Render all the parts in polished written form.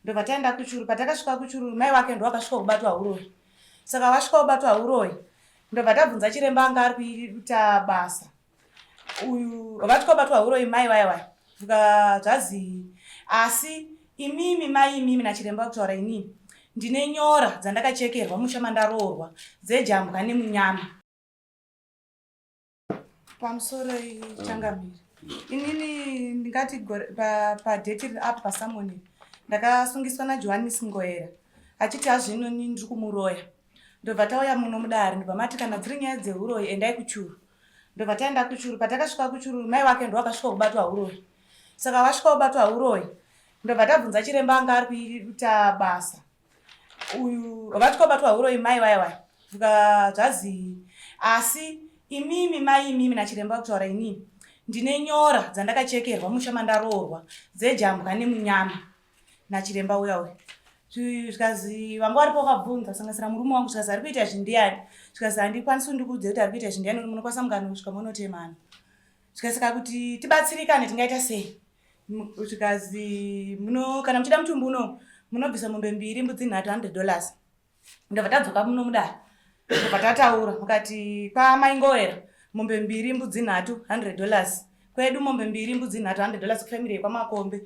Ndobva taenda kuchuru. Patakasvika kuchuru, mai vake ndo vakasvika kubatwa huroyi. Saka vasvika kubatwa huroyi, ndobva tabvunza chiremba anga ari kuita basa uyu. Vasvika kubatwa huroyi mai vaya vaya, zvazi asi imimi mai imimi nachiremba kutaura, inini ndine nyora dzandakachekerwa musha mandaroorwa dzejambwa nemunyama. Pamusoro changamire, inini ndingati padate riri apo pasamoni, ndakasungiswa naJohannes Ngoera achiti hazvinoni ndiri kumuroya. Ndobva tauya muno mudare, ndobva mati kana dziri nyaya dzehuroyi endai kuchuru. Ndobva taenda kuchuru. Patakasvika kuchuru, mai vake ndo vakasvika kubatwa huroyi. Saka vasvika kubatwa huroyi, ndobva tabvunza chiremba anga ari kuita basa uyu. Vasvika kubatwa huroyi mai vaya vaya, zvazi asi imimi mai imimi nachiremba kutaura, inini ndine nyora dzandakachekerwa musha mandaroorwa dzejambwa nemunyama nachiremba uya uya. Zvikazi vanga varipo vakabvunza, kusanganisira murume wangu, zvikazi ari kuita izvi ndiani? Zvikazi handikwanisi kundikuudze kuti ari kuita izvi ndiani, munokwanisa mukanosvika munotemana. Zvikasika kuti tibatsirikane tingaita sei? Zvikazi muno kana muchida mutumbi uno munobvisa mombe mbiri, mbudzi nhatu, $100. Ndobva tadzoka muno mudare, ndobva tataura mukati kwamai Ngowera mombe mbiri, mbudzi nhatu, $100. Kwedu mombe mbiri, mbudzi nhatu, $100. Kufamily yekwaMakombe,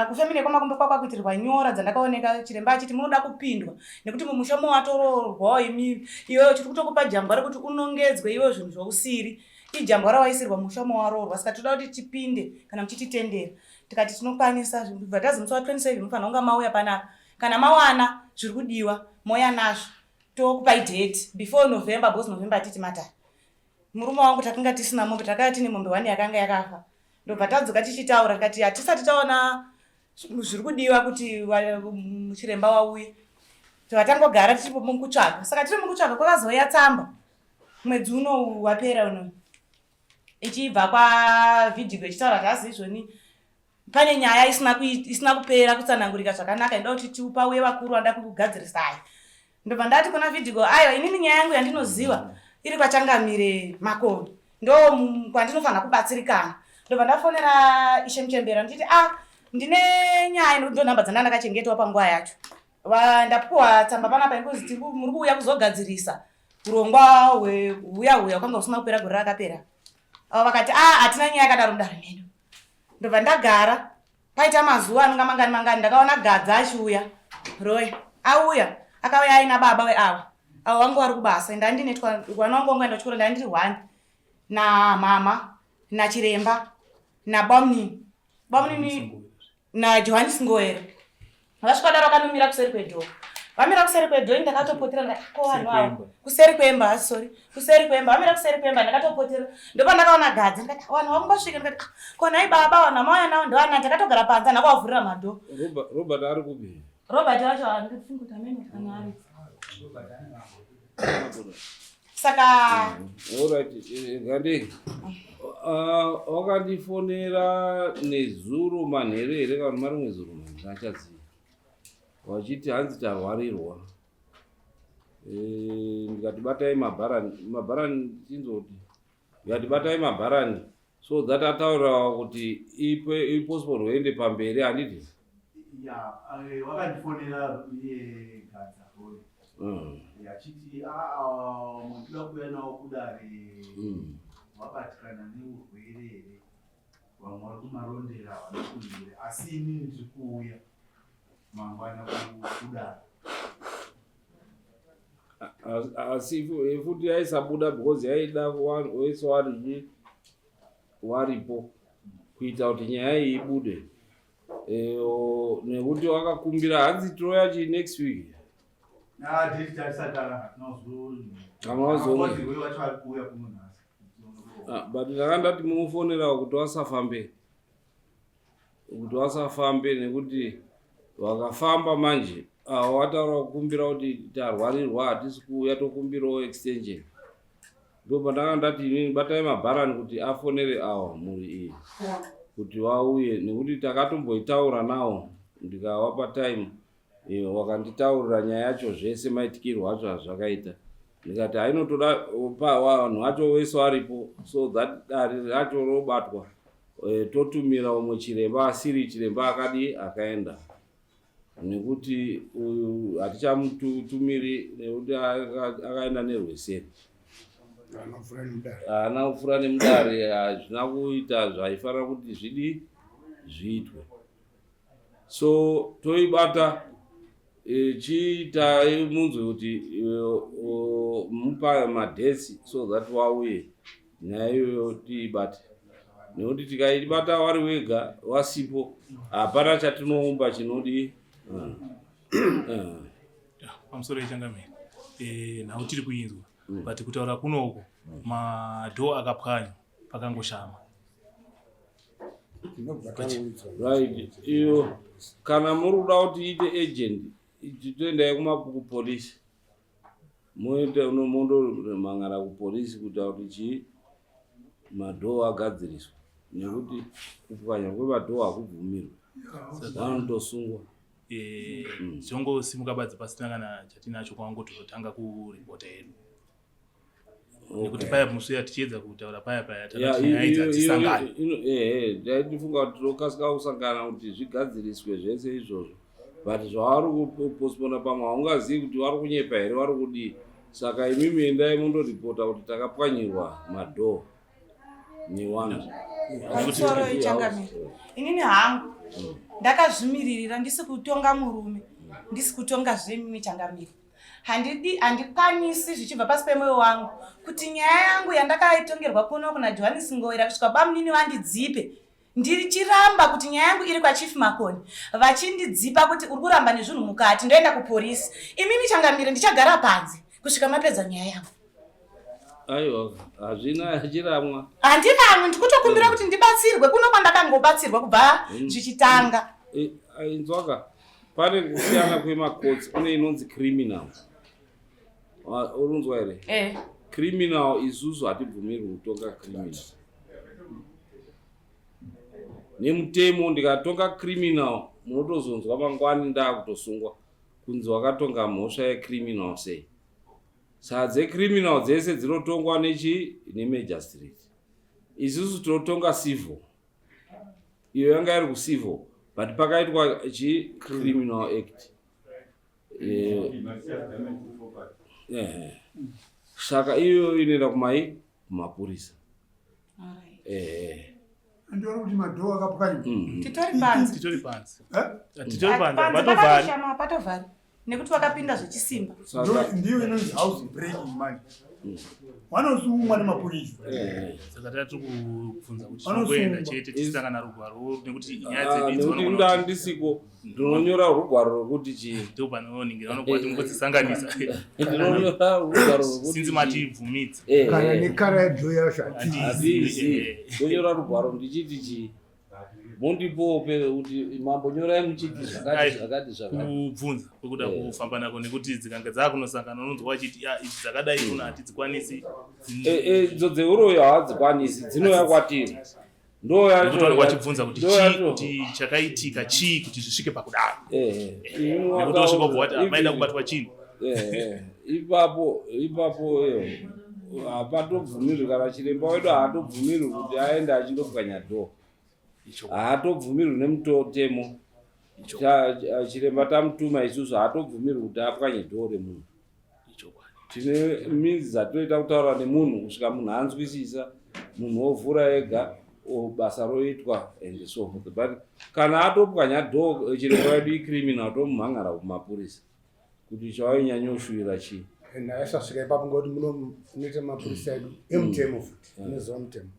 kufamily yekwaMakombe kwakwakuitirwa nyora dzandakaoneka chiremba achiti munoda kupindwa nekuti mumusha mowatoroorwawo imi, iwewe chiri kutokupa jambwa rekuti unongedzwe iwewe zvinhu zvausiri, ijambwa rawaisirwa musha mawaroorwa. Saka toda kuti tipinde kana muchititendera. Tikati tinokwanisa. Bva tazi musi wa27 mufanira kunga mauya panapa. Kana mawana zviri kudiwa moya nazvo, tokupai date before November, because November hatiti matare. Murume wangu takanga tisina mombe, takanga tine mombe one yakanga yakafa. Ndobva tadzoka tichitaura, tikati hatisati taona zviri kudiwa kuti chiremba wauye. Tova tangogara tiri mukutsvaga. Saka tiri mukutsvaga, kwakazouya tsamba mwedzi uno wapera uno ichibva kwaVhidhigo ichitaura kuti hazi izvoni pane nyaya isina kupera kutsanangurika zvakanaka, inoda kuti tiupauye vakuru vanoda kugadzirisai. Ndobva ndati kuna Vhidhigo, aiwa, inini nyaya yangu yandinoziva iri kwaChangamire Makoni, ndo kwandinofanira kubatsirikana. Ndobva ndafonera Ishe Muchembera ndichiti a ah, ndine nyaya, ndo nhamba dzanda ndakachengetwa panguva yacho. Ndapuwa tsamba panapa ikuzi muri kuuya kuzogadzirisa urongwa hweuya huya kwanga husina kupera gore rakapera. Avo vakati a ah, hatina nyaya yakadaro mudare medu. Ndobva ndagara. Paita mazuva anonga mangani mangani, ndakaona Gadza achiuya. Roy auya, akauya aina baba weava avo vangu vari kubasa. Ndandinetwa wana wangu wangu enda kuchikoro, ndandiri one namama nachiremba nabamnini, bamnini naJohannes Ngoera. Vasvika daro vakanomira kuseri kwedhoo. Vamira kuseri kwedhoo, ndakatopotera ndikati ko vanhu ava kuseri kwemba, sorry, kuseri kwemba. Vamira kuseri kwemba, ndakatopotera, ndopandakaona Gadza. Ndikati vanhu vangosvika, ndikati ah, ko nhai baba, vanhu vamauya navo ndovana? Takatogara panze, handina kuvavhurira madhoo. Robert ari kupi? Robert wacho handifungi kuti amene kana ari. Saka Alright, gandi wakandifonera nezuro manheru here kana marimwe zuro manheru achaziva, wachiti hanzi tarwarirwa. Ndikati batai mabharani, mabharani chinzoti, ndikati batai mabharani so that ataurirawa kuti ipe ipossible rwuende pamberi, handiti? Ya, wakandifonera iye Gadza Roy achiti munoda kuuya nawo kudare, wabatikana neurwere here? Vamwe vari kumarondera havana kumbire, asi inini ndiri kuuya mangwana kudare. Asi futi yaisabuda because yaida wese wari waripo kuita kuti nyaya iyi ibude. Nekuti wakakumbira hanzi tinoya chi next week. Ah, date tarisatara. Hamuna wacho ari kuuya kuno nhasi. Ah, but ndanga ndati mumufonerawo kuti wasafambe, kuti wasafambe, nekuti vakafamba manje avo vataura kukumbira kuti tarwarirwa, hatisi kuuya, tokumbirawo extension. Ndo pandanga ndati inini batai mabharani kuti afonere awa mhuri iyi kuti vauye, nekuti takatomboitaura nawo, ndikavapa time. Wakanditaurira nyaya yacho zvese, maitikirwo acho azvakaita. Ndikati hainotoda vanhu vacho vese varipo so that dare racho robatwa. Totumira umwe chiremba asiri chiremba akadi akaenda. Nekuti uyu hatichamutumiri nekuti akaenda nerweseri. Haana kupfura nemudare, hazvina kuita zvaifanira kuti zvidi zviitwe. So toibata eh, chiitai munzwe kuti eh, mupa madhesi so that wauye nyaya iyoyo tiibate nekuti tikaibata wari wega wasipo hapana chatinoumba chinodii Pamusoro yechangamire, eh, nhau tiri kuinzwa but kutaura kunoko madhoo akapwanywa pakangoshama. Right, iyo kana muri kuda kuti iite agent, toendai kumakupolisi, moite mondomangara kupolisi kuita kuti chii madhoo agadziriswa, nekuti kupwanya kwemadhoo hakubvumirwi, vanotosungwa. Zvongosimuka badzi pasina kana chatinacho, kwangotozotanga kuripota yedu nekuti paya musi uya tichiedza kutaura paya paya takati nyaya idzi hadzisangani. Taitifunga kuti tinokasika kusangana kuti zvigadziriswe zvese izvozvo, but zvavari kupostpona pamwe haungazivi kuti vari kunyepa here, vari kudii. Saka imimi endai mundoripota kuti takapwanyirwa madhoo newanhu. Pamusoro ichangamire, inini hangu ndakazvimiririra, ndisi kutonga murume, ndisi kutonga zvemimi changamire. Handidi, handikwanisi zvichibva pasi pemwoyo wangu kuti nyaya yangu yandakaitongerwa kuno kuna Johannes Ngowera kusvika bamunini vandidzipe, ndichiramba kuti nyaya yangu iri kwaChief Makoni, vachindidzipa kuti uri kuramba nezvinhu mukati, ndoenda kuporisi. Imimi changamire, ndichagara panze kusvika mapedza nyaya yangu. Aiwa, hazvina chiramwa. Handiramwi, ndikutokumbira kuti ndibatsirwe kuno kwandakangobatsirwa kubva zvichitanga. Inzwaka, pane kusiyana kwemakotsi. Kune inonzi criminal. Urunzwa here? Eh. Criminal isusu hatibvumirwi kutonga criminal nemutemo. Ndikatonga criminal, munotozonzwa mangwani ndaakutosungwa kunzi wakatonga mhosva yecriminal sei. Saka dzecriminal dzese dzinotongwa nechi nemagistrate. Isusu tinotonga civil. Iyo yanga iri kucivil, but pakaitwa chi Criminal Act. Saka iyo inoenda kumai kumapurisa. Andiona kuti madhoo akapwanywa. Titori panze. Titori panze. Eh? Titori panze. Panze. Patovhari. Pakatoshama, patovhari nekuti vakapinda zvechisimba. Saka Ndiyo inonzi house breaking manje, vanosungwa nemapurisa. Saka tati kubvunza kuti Vanosungwa. tinongoenda chete tisina kana rugwaro nekuti nyaya Ah, dzedu idzi nekuti vanogona nda kuti ndisiko, ndinonyora rugwaro rwekuti chii. Ndo panoningira vanokuva tingodzisanganisa. Ndinonyora rugwaro rwekuti Sinzi chii. matibvumidza. Kana nekara yadhoo yacho hatizi. Hatizi. Eh. Ndonyora rugwaro ndichiti chii, mundipowo pe kuti mambo nyorai muchiti zvakati Ai. zvakati zvakati. Kubvunza kwekuda kufamba nako nekuti dzikange dzakunosangana unonzwa vachiti ya idzi dzakadai kuno hatidzikwanisi. Idzo dzeuroyi hawadzikwanisi, dzinouya kwatiri, ndo Nekuti vanenge yacho vachibvunza kuti ndo chii yacho. kuti chakaitika chii kuti zvisvike pakudaro. Imi Nekuti wasvika ubva wati maida kubatwa chinhu. Ipapo hapatobvumirwi kana chiremba wedu haatobvumirwi kuti aende achindopwanya dhoo. Haatobvumirwi nemutemo. Chiremba tamutuma isusu, haatobvumirwi kuti apwanye dhoo remunhu. Tine means dzatinoita kutaura nemunhu kusvika munhu anzwisisa, munhu ovhura ega, basa roitwa and so forth. But kana atopwanya dhoo chiremba wedu, icriminal, tomumhangara kumapurisa kuti chawainyanyoshuwira chii. Naye sasvika ipapo ngekuti muno munoita mapurisa edu emutemo futi, anoziva mutemo.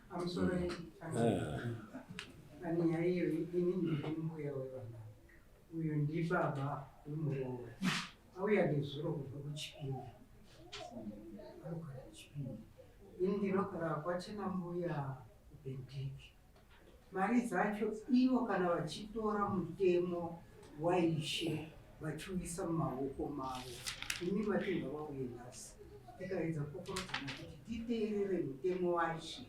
Pamusoro, pane nyaya iyo, ini ndiri mbuya wevana, uyu ndibaba wemuroora, auya nezuro kubva kuChipinge, anogara kuChipinge. Ini ndinogara kwachena mbuya kuBendiki. Mari dzacho ivo kana vachitora mutemo waishe vachiuisa mumaoko mavo, imi mati ngavauye nhasi, tikaedza kokorodzana kuti titeerere mutemo waishe,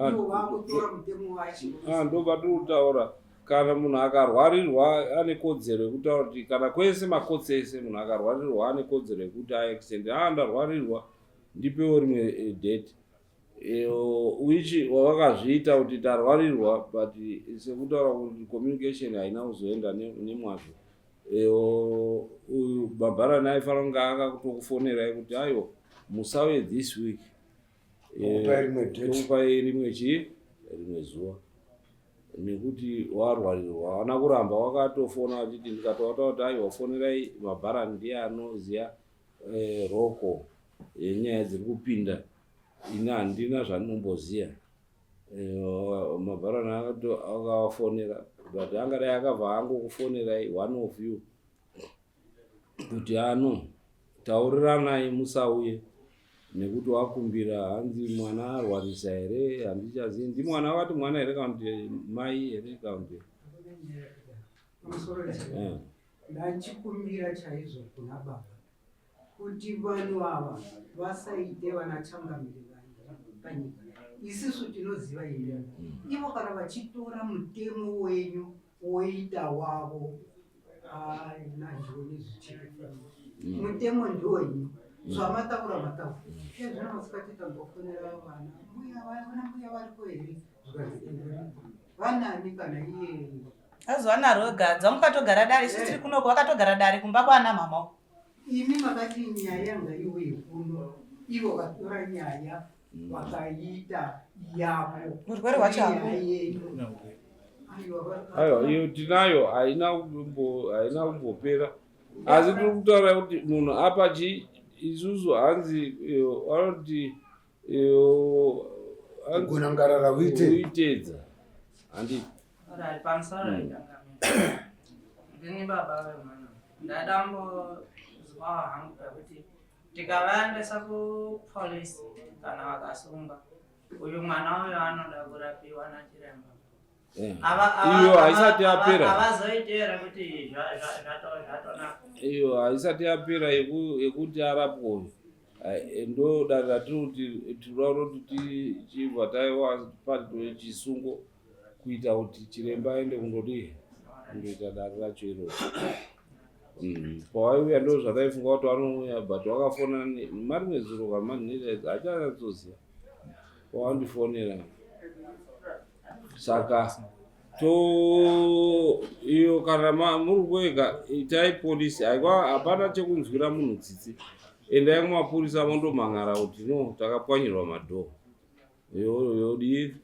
ivo vakutora mutemo waishe. Ah, ndo patiri kutaura, kana munhu akarwarirwa ane kodzero yekutaura kuti kana kwese makotsi ese, munhu akarwarirwa ane kodzero yekuti aextend, a ndarwarirwa, ndipewo rimwe date. Which wavakazviita kuti tarwarirwa, but sekutaura kuti communication haina kuzoenda nemwazvo. Uyu bhabharani aifanira kunge akakutokufonerai kuti aiwa, musauye this week, tokupai rimwe chii, rimwe zuva, nekuti warwarirwa. Hawana kuramba, wakatofona vachiti ndikatoata kuti aiwa, fonerai mabharani, ndiye anoziva roko yenyaya dziri kupinda, ini handina zvandinomboziva. Mabharani akavafonera, but angadai akabva angokufonerai one of you kuti ano tauriranai musauye nekuti wakumbira, hanzi mwana arwarisa here, handichazivi, ndi mwana wakati mwana here kana kuti mai here kana kuti Ndachikumbira chaizvo kuna baba kuti vanhu ava vasaite vana changamire panyika. Isisu tinoziva imi. Ivo kana vachitora mutemo wenyu woita wavo, nandioni zvichirifamba. Mutemo ndiwenyu, zvamataura mataura. Ezvino masikati tambofonera vana mbuya, vana mbuya variko here? Zvikanzi varipo. Vanani kana iye? Azuva rogadza mukatogara dare, isu tiri kunoko, vakatogara dare kumba kwana mama. Imi makati nyaya ngaiuye kuno, ivo vatora nyaya vakaita yavo. Urwere hwacho haku Nyaya yenyu. Aiwa, Aiwa, iyo tinayo, haina kumbopera, asi tiri kutaura kuti munhu apa chi isusu hanzi vanoti hanzi Kugona ngarara uite uitedza, handiti? Alright, pamusoro changamire. Ndini baba vemwana. Ndadambozwawo hangu pekuti tikavaendesa kupolisi kana vakasungwa, uyu mwana uyu anoda kurapiwa nachiremba. Iyo haisati yapera. Havazoiti here kuti zvatonaka? Iyo haisati yapera yekuti arapwe uyu. Ndo dare ratiri kuti tinoda kuti tichibva taiwa chisungo kuita kuti chiremba aende kundodii, kundoita dare racho iroro. Pawaiuya ndo zvataifunga kuti vanouya, but wakafona marimwe zuro kana manhire, hachanyatsoziva pawandifonera. Saka to iyo kana muri kuega, itai polisi. Aiwa, hapana chekunzwira munhu tsitsi, endai kumapurisa mondomhan'ara kuti no, takapwanyirwa madhoo. Yodii,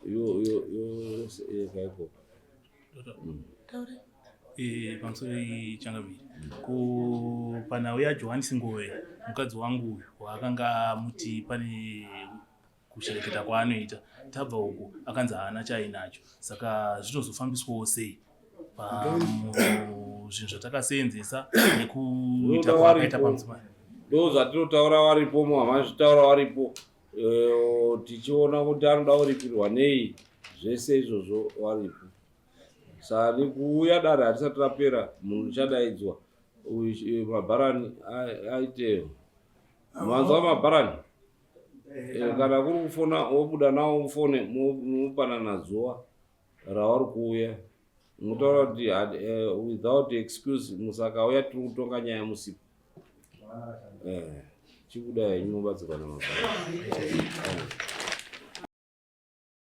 yoyeka ikoko. Pamusoro changamire, ko panhau yaJohanisi Ngove, mukadzi wangu uyu waakanga amuti pane kushereketa kwaanoita, tabva uku akanzi haana chaainacho, saka zvinozofambiswawo sei pazvinhu zvatakaseenzesa nekuita kwaakaita pamudzimai? Ndo zvatinotaura waripo, muhamazvitaura waripo, tichiona kuti anoda kuripirwa nei, zvese izvozvo waripo. Saka nekuuya dare harisati rapera, munhu uchadaidzwa mabharani aiteyo. Manzwa mabharani? Kana kuri kufona, wobuda nawo mufone, mopanana zuva ravari kuuya, munotaura kuti without excuse musakauya, tiri kutonga nyaya musipo. Chibuda henyu, mobatsirwa namabharani.